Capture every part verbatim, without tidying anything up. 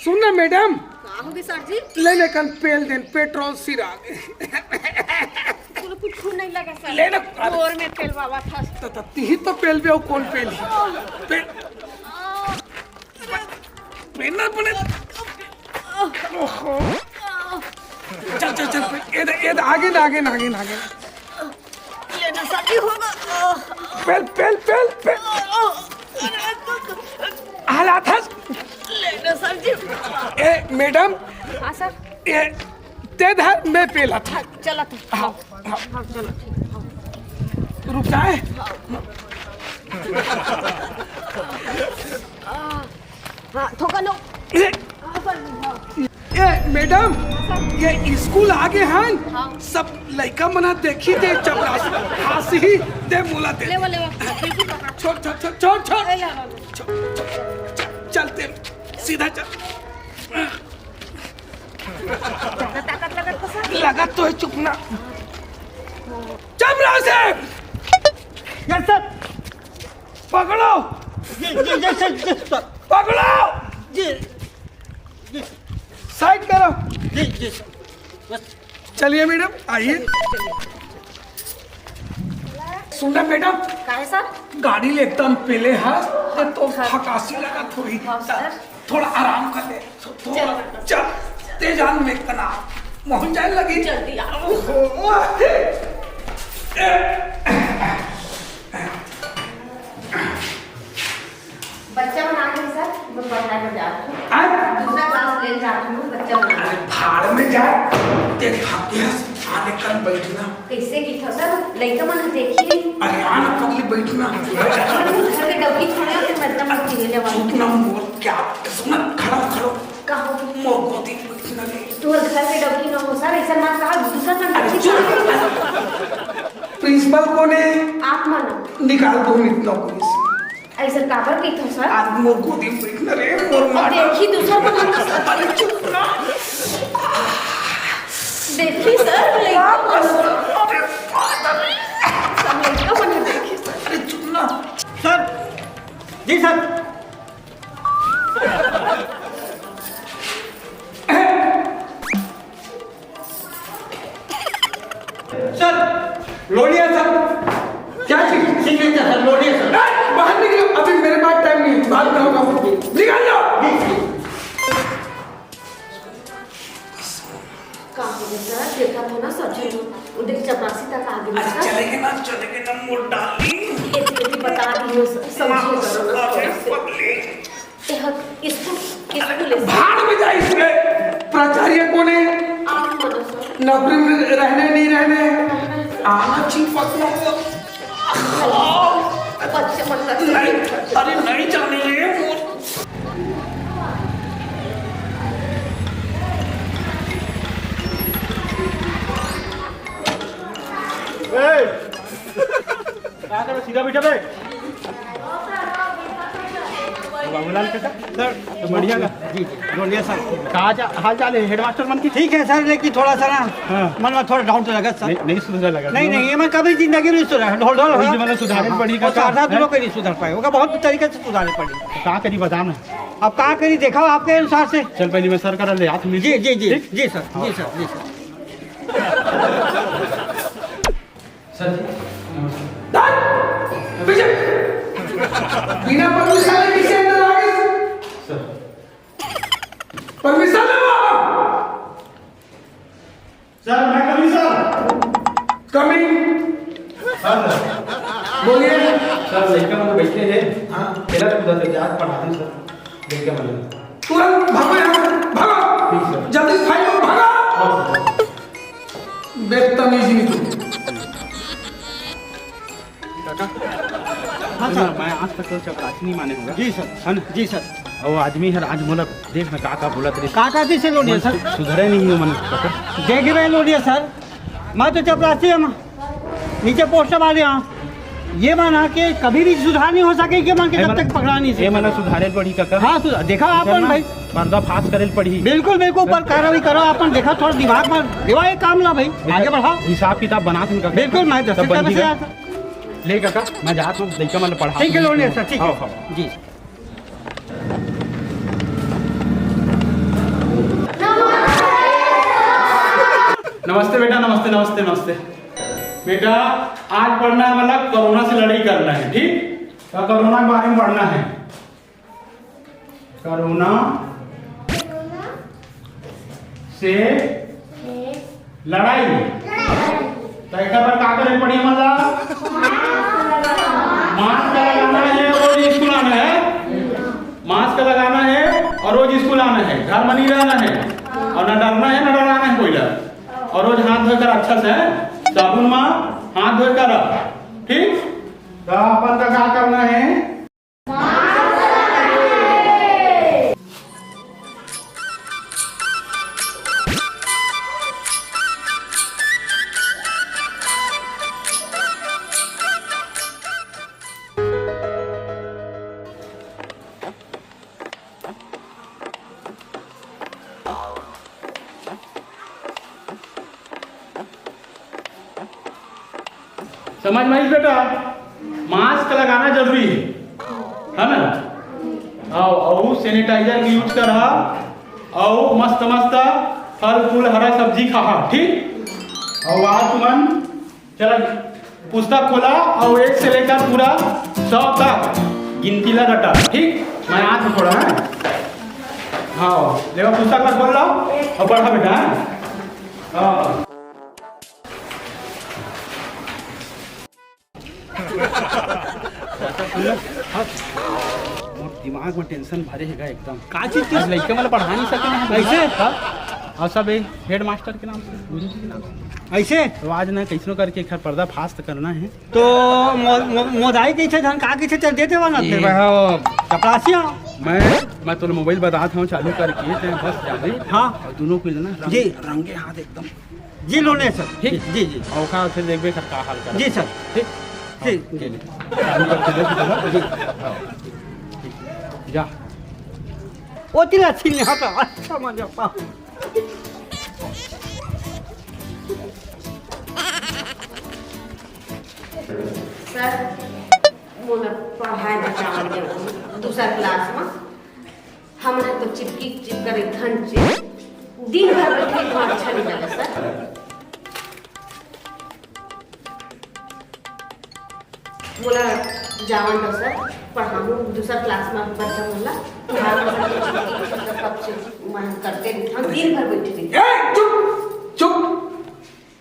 सुन ना मैडम। का होगे सर जी? ले ले कन पेल देन, पेट्रोल सिरा गे। कोनो कुछ नहीं लगा सर। ले ना। और मैं पेलवावा था। त, त, तिही तो पेलबे, अउ कोन पेलही? पेल, पेलना पड़े। ओहो। चल, चल, चल, पेल। ये दे, ये दे, आगे ना, आगे ना, आगे ना, आगे ना। लेना सर जी होगा। पेल, पेल, पेल, पेल। हालात हस। लेना सर जी। ए, मैडम। हाँ सर। ए, ते धर, मैं पेला था। चला तू। हाँ, हाँ। हाँ, चलो, ठीक है, हाँ। रुक जाए। हाँ, थोका नो। ए, हाँ, सर, हाँ। ए, मैडम, ये स्कूल आगे हन। हाँ। सब लइका मना देखी दे चपरासी, हंसही दे मोला दे। ले वो, ले वो। बिल्कुल पकड़। छोड़, छोड़, छोड़, छोड़, छोड़। ए, ले, ले, ले। छोड़, छोड़, चलते, सीधा चल। ज्यादा ताकत लगत तो सर। लगत तो है, चुप ना। चपरासी! Yes sir. पकड़ो। जी, जी, जी, सर, जी, सर। पकड़ो। जी, जी। साइड करो। जी, जी, सर। बस। चलिए मैडम, आइए। सुन ना मैडम। काहे सर? गाड़ी ले एकदम पेले हस, त तो हाँ। थकासी लगत होही। हाँ, सर। थोड़ा आराम कर ले। थोड़ा चल। चल, तेज आन में तना। मोहन जाए लगी। जल्दी आ। ओहो। बच्चा मन आ गे सर, मैं पढ़ाए बर जात हूँ। आय? दूसरा क्लास ले जात हूँ, बच्चा मन आ गे। अरे भाड़ में जाए, ते भाग्य से आने कन बैठना। कैसे की था सर? लइका मन देखी नहीं। अरे आना पगली बैठना। घर के डब्बी छोड़े, फिर मतलब मैं किने लेवा। इतना मोर क्या? सुना, खड़ा, खड़ा। का हो? मोर गोदी में बैठना रे। तोर घर के डब्बी ना हो सर, ऐसा मत कहा, दूसरा मन अरे देखी। चुप। प्रिंसिपल कोन है? आप मन। निकाल दो मिनट नौकरी से। ऐसा काबर कहिथो सर? आज मोर गोदी में बैठना रे, मोर अब माता। देखी दूसर को हम अरे चुप ना। देखी सर, लइका मन। अरे बाप रे। सब लइका मन देखी सर। अरे चुप ना। सर, जी सर। Sir, Lonia sir. क्या चीज? Signature sir, Lonia sir. ए, बाहर निकलो, अभी मेरे पास टाइम नहीं है, बाद में होगा। निकल जाओ। जी, जी। का हो गया सर? देखा था ना सर जी, वो देख चपरासी तक आ गई अरे सर। चलेंगे ना, चलेंगे ना, मोर डार्लिंग। ये तो भी बता दी हो सर, समझिए माँ, करो ना अरे थोड़ा सा। पगली। ए, हक, इसको, इसको ले। भाड़ में जा इसमें। प्राचार्य कौन है? आप बोलो सर। नौकरी में रहने नहीं रहने? आना चिपक मत। बच्चे मन का नहीं, अरे नहीं जाने ये वो। ए! क्या कर, सीधा बैठा बे। बाबूलाल काका, सर, बढ़िया का? जी, जी, बढ़िया सर। का हाल चाल है हेडमास्टर मन की? ठीक है सर, लेकिन थोड़ा सा ना हाँ। मन में थोड़ा डाउट लगा सर। नहीं, नहीं सुधरा लगा। नहीं, नहीं, ये मैं कभी जिंदगी में सुधरा, ढोल ढोल वही हाँ। जो मैंने सुधारे हाँ। पड़ी और काका, शारदा हैं? दोनों को नहीं सुधर पाए, ओका बहुत तरीके से सुधारे पड़ी। तो का करी बता मैं? अब का करी, देखा आपके अनुसार से। चल पहले मैं सर करा ले हाथ में। जी, जी, जी, ठीक? जी सर, जी सर, जी सर। सर जी, नमस्कार। पीछे। बिना परमिशन के किसी अंदर आ गए? सर। परमिशन ले बाबा। सर, मैं कभी सर। कमिंग। हाँ, सर। बोलिए। सर, लड़का मन बैठे हैं। हाँ। मेरा तो उधर से जाके पढ़ा दें, सर। लड़का मन। तुरंत भागो यहाँ से, भागो। ठीक, सर। जल्दी से भागो, भागो। हाँ, सर। बदतमीजी नहीं तू। काका, हाँ, सर। मैं आज तक तो चपरासी नहीं माने होगा। जी, सर। है ना? जी, सर। और आदमी हर आज मोला देख ना का का बोलत रही। का का जैसे लोनिया, मन सर? सु-, सुधरे नहीं हो मन, काका। देख रहे लोनिया, सर। मैं तो चपरासी हूँ, नीचे पोस्ट वाले हाँ। ये माना कि कभी भी सुधार नहीं हो सके, ये मान के ये जब मन-, तक पकड़ा नहीं ये सके। मन सुधारे पड़ी, काका। हाँ, सुधार, देखा आप मन भाई। पर्दा फाश करे पड़ी। बिल्कुल, बिल्कुल, पर कार्रवाई करो, आप मन देखा, थोड़ा दिमाग में लेवा, एक काम ला भाई, आगे बढ़ाओ। हिसाब किताब बना तुम, काका। बिल्कुल, मैं दस तब बन से जाएगा। आता। ले काका, मैं जात हूँ, लइका मन पढ़ा ठीक है, दूँ। लोनिया सर, ठीक है। हाँ, हाँ। जी। नमस्ते बेटा, नमस्ते, नमस्ते, नमस्ते। बेटा, आज पढ़ना है, मतलब कोरोना से लड़ाई करना है, ठीक? तो कोरोना के बारे में पढ़ना है। कोरोना से लड़ाई। तो एकर बर का करे पड़ी हमन ला? मास्क लगाना है, रोज स्कूल आना है। मास्क लगाना है और रोज स्कूल आना है, घर में नहीं रहना है। और ना डरना है, ना डराना है कोई ला। और रोज हाथ धोकर अच्छा से, साबुन में हाथ धोकर रख, ठीक? तो अपन का का करना है? समझ में आइस बेटा, मास्क लगाना जरूरी है, है ना? अउ, अउ सैनिटाइजर के यूज करहा, अउ मस्त मस्त फल फूल हरा सब्जी खाहा, ठीक? अउ आज तुमन चला, पुस्तक खोला अउ एक से लेकर पूरा सौ तक गिनती ला रटा, ठीक? मैं हाथ में थोड़ा है। हाँ, लेवा पुस्तक ला खोल लो अउ पढ़ा बेटा, हाँ? हाँ। मोर दिमाग में टेंशन भरे हेगा एकदम। का चीज के? आज लइका मन ला पढ़ा नहीं सके ना। कैसे? हाँ? अउ सब ये हेडमास्टर के नाम से, गुरु जी के नाम से। ऐसे? तो आज ना कैसनो करके एक पर्दा फाश करना है। तो मो-, मो-, मोदाई कैसे धन का कैसे चल देते वाला ये फिर भाई, हाँ। चपरासिया। मैं, मैं तोला मोबाइल बतात हूँ चालू करके, ते बस जाने। हाँ। अउ दोनों को लेना, रंग-, जी। रंगे हाथ एकदम। जी, लोने सर। ठीक? जी, जी। अउ ओखर फिर देखबे सर का हाल करत जी, हे। सर। ठीक? जी। हाँ, ले ले। चालू करके दे दो। जी। हाँ। ठीक। जा। ओ, तेरा सीन यहाँ पे अच्छा मजा पा। सर, मोला पढ़ाए बर जावन देवो, दूसर क्लास में। हमन ह तो चिपकी चिपका रहिथन चे। दिन भर बैठे तो अच्छा नहीं लगे सर। मोला जावन दो सर, पढ़ाहूँ दूसर क्लास में बच्चा मन ला। कब से मैं करते रहिथन, दिन भर बैठे रहिथन। ए, चुप, चुप।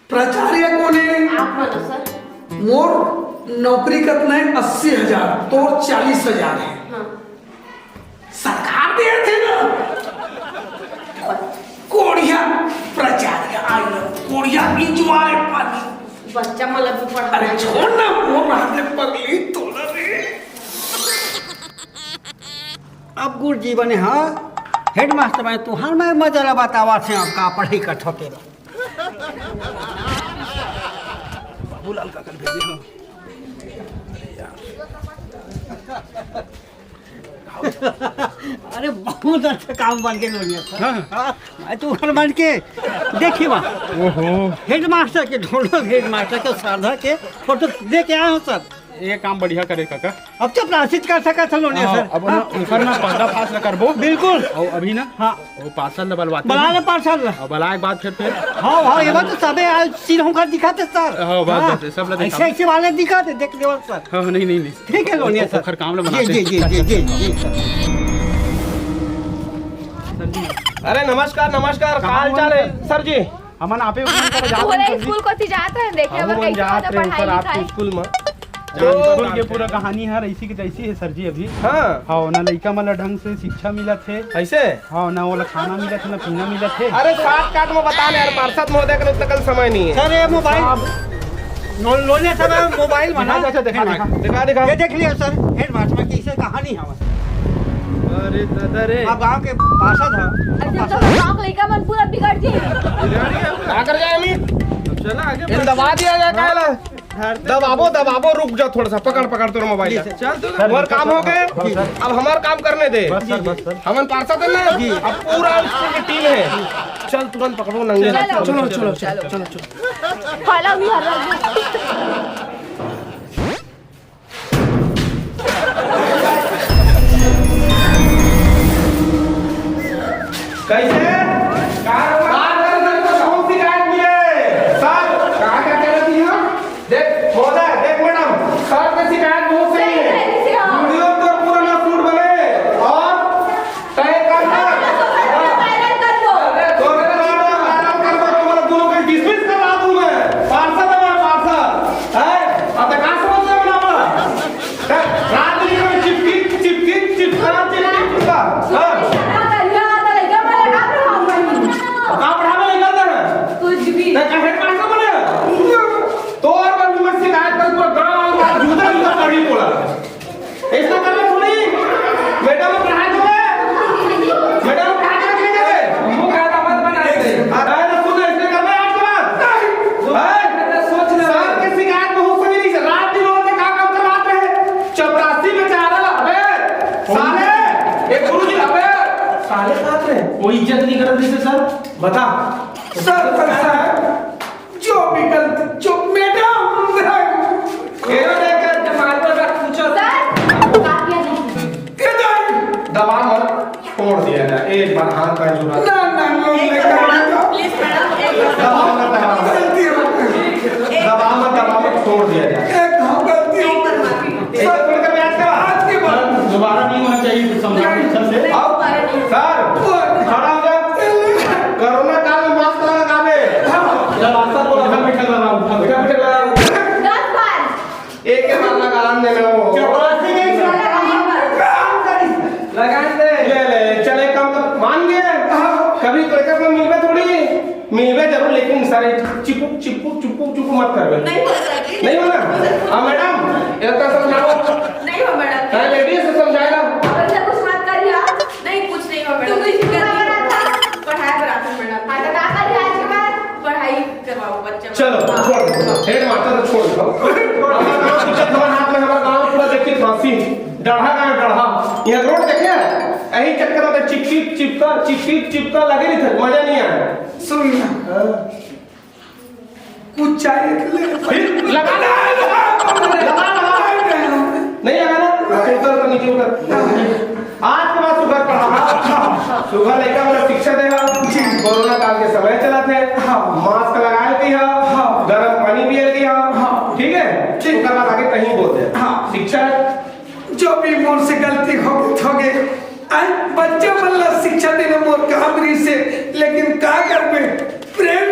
प्राचार्य कोन हे? आप मन सर। मोर नौकरी कतना हे? अस्सी हजार, तोर चालीस हजार हे। हाँ। सरकार देथे ना। कोढ़िया प्राचार्य, आई लो, कोढ़िया enjoy पानी। बच्चा मन ला भी पढ़ा अरे रहे। छोड़ ना, मोर हाथ ले पगली तोला रे। अब गुरु जी बने हा, हेडमास्टर बने, तुहार मैं मजा ला बतावा से अब का पढ़ाई करथो तेला। बाबूलाल काका ल भेजे हंव। अरे यार। अरे, बहुत अच्छा काम बन के लोनिया सर। हाँ। हाँ, मैं तो उधर बन के देखी बा। ओहो। हेडमास्टर के, ढोलक हेडमास्टर के, शारदा के फोटो दे के आए हंव सर। ये काम बढ़िया करे काका। अब तो प्रायश्चित कर सकत हन लोनिया हाँ, सर। अब हाँ। ना, ओकर ना पर्दाफाश ना करबो। बिल्कुल। अउ अभी ना, हाँ। वो पार्षद ला बलवाते बला हैं। ले पार्षद ला। अउ बलाए के बाद फिर, फिर हाँ, हाँ, ये बात तो सबे आज सिर होकर दिखाते सर। हाँ, बस, हाँ। बस, सब ला ऐसे, दिखाओ। ऐसे वाले दिखाते, देख लेवल सर। हाँ, नहीं, नहीं, नहीं। ठीक है, लोनिया सर। ओखर काम ला जी, बनाते जी, हैं। जी, जी, जी, जी, सर। अरे नमस्कार, नमस्कार, का हाल चाल है सर जी? हमन आपे उमन कर जात पूरे हन, सर जी। स्कूल कोती जात हन, देखे हमन बर कैसे जात होता रहे, पढ़ाई सर, आपके लिखाई। स्कूल में। तो स्कूल के पूरा कहानी हर ऐसी की तैसी है, सर जी, अभी। हाँ। हाँ, ना लइका मन ला ढंग से शिक्षा मिलत हे। ऐसे? हाँ, ना ओला खाना मिलत हे, ना पीना मिलत हे। अरे, shortcut में बता ना यार, पार्षद महोदय के तो कल समय नहीं है। सर, ये मोबाइल। हाँ। लो, लो ले सर, मोबाइल बना। अच्छा, अच्छा, दिखा, दिखा। दिखा, दिखा। ये देख लिया सर, हेडमास्टर में कैसे कहानी हवा। अरे दादा रे। आप गांव के पार्षद ह। अच्छा, तो गांव के लइका मन पूरा बिगड़ गए। का कर जाए अमित? अब चला आगे इन बढ़। दबा दिया जाए काहे ला? धरते दबाबो, दबाबो, रुक जा थोड़ा सा, पकड़, पकड़ तोर मोबाइल जी ला। सर। चल तू। सर, मोर काम हो गए, हाँ, सर। अब हमार काम करने दे। बस सर, बस सर। हमन पार्षद है ना, जी। अब पूरा स्कूल की टीम है। चल तुरंत पकड़ो नंगे हाथ। चलो, चलो, चलो, चलो, चलो। Follow me, हर रोज। कैसे? कारोबार करना तो बहुत शिकायत मिले। इज्जत नहीं करत रहिसे सर, बता। सर, पर सर, जो भी गलती, जो मैडम, ये तो देखकर जमाल पर बात पूछो। सर, काफी है नहीं। ये तो दबा मत, छोड़ दिया जाए एक बार हाथ पैर जुड़ा। ना, ना, ना, एक बार मैडम, please मैडम, एक बार। दबा मत, दबा मत। गलती हो गई। दबा मत, दबा मत, छोड़ दिया जाए। एक, हाँ, गलती हो गई। सर, खुल कर बैठ जाओ। आज के बाद दोबारा नहीं होना चाहिए, समझाओ अच्छा से। आओ। सर, खड़ा हो जा। कोरोना काल में मास्क लगा के आवे। जब आस्था को लगा, मीठा लगा, मीठा, मीठा लगा। दस बार। एक के साथ लगा, आराम दे लो। चपरासी के साथ काम करी। लगा दे। ले, ले, चल, एक काम कर, मान गए? हाँ। कभी तो एक अपना मिलबे थोड़ी, मिलबे जरूर, लेकिन सारे चिपुक, चिपुक, चिपुक, चिपुक मत करबे। नहीं हो सर जी। नहीं हो ना? हाँ, मैडम, इतना समझाओ। नहीं हो मैडम। हाँ, लेडीज से समझाएगा। अब ऐसा कुछ मत करिए आप। नहीं, कुछ नहीं हो मैडम। तुम तो इसी तरह का था। पढ़ाई पर आते मैडम। हाँ, तो क्या करिए आज के बाद? पढ़ाई करवाओ बच्चे। चलो, हाँ। छोड़ दो। हेड मास्टर तो छोड़ दो। हमारा गांव की इज्जत हमारे हाथ में, हमारा गांव पूरा देखिए फांसी। डढ़ा गांव डढ़ा। यहाँ रोड देखे हैं? यही चक्कर में चिपचिप चिपका, चिपचिप चिपका लगे नहीं थे, मजा नहीं आया। सुन ना। हाँ। कुछ चाहिए तो ले। फिर लगा, लगा, लगा, लगा। नहीं लगा ना? ऊपर तो नीचे उतर। आज के बाद सुगर पढ़ा। सुगर लेकर हमने शिक्षा देगा। जी। कोरोना काल के समय चला थे। हाँ। मास्क लगाए थे यहाँ। हाँ। गर्म पानी पिए थे यहाँ। हाँ। ठीक है? ठीक। उसके बाद आगे कहीं बोल दे। हाँ। शिक्षा। जो भी मोर से गलती हो गई, हो गई। आई बच्चा मन ला शिक्षा देना मोर काम रहिसे, लेकिन का करबे? प्रेम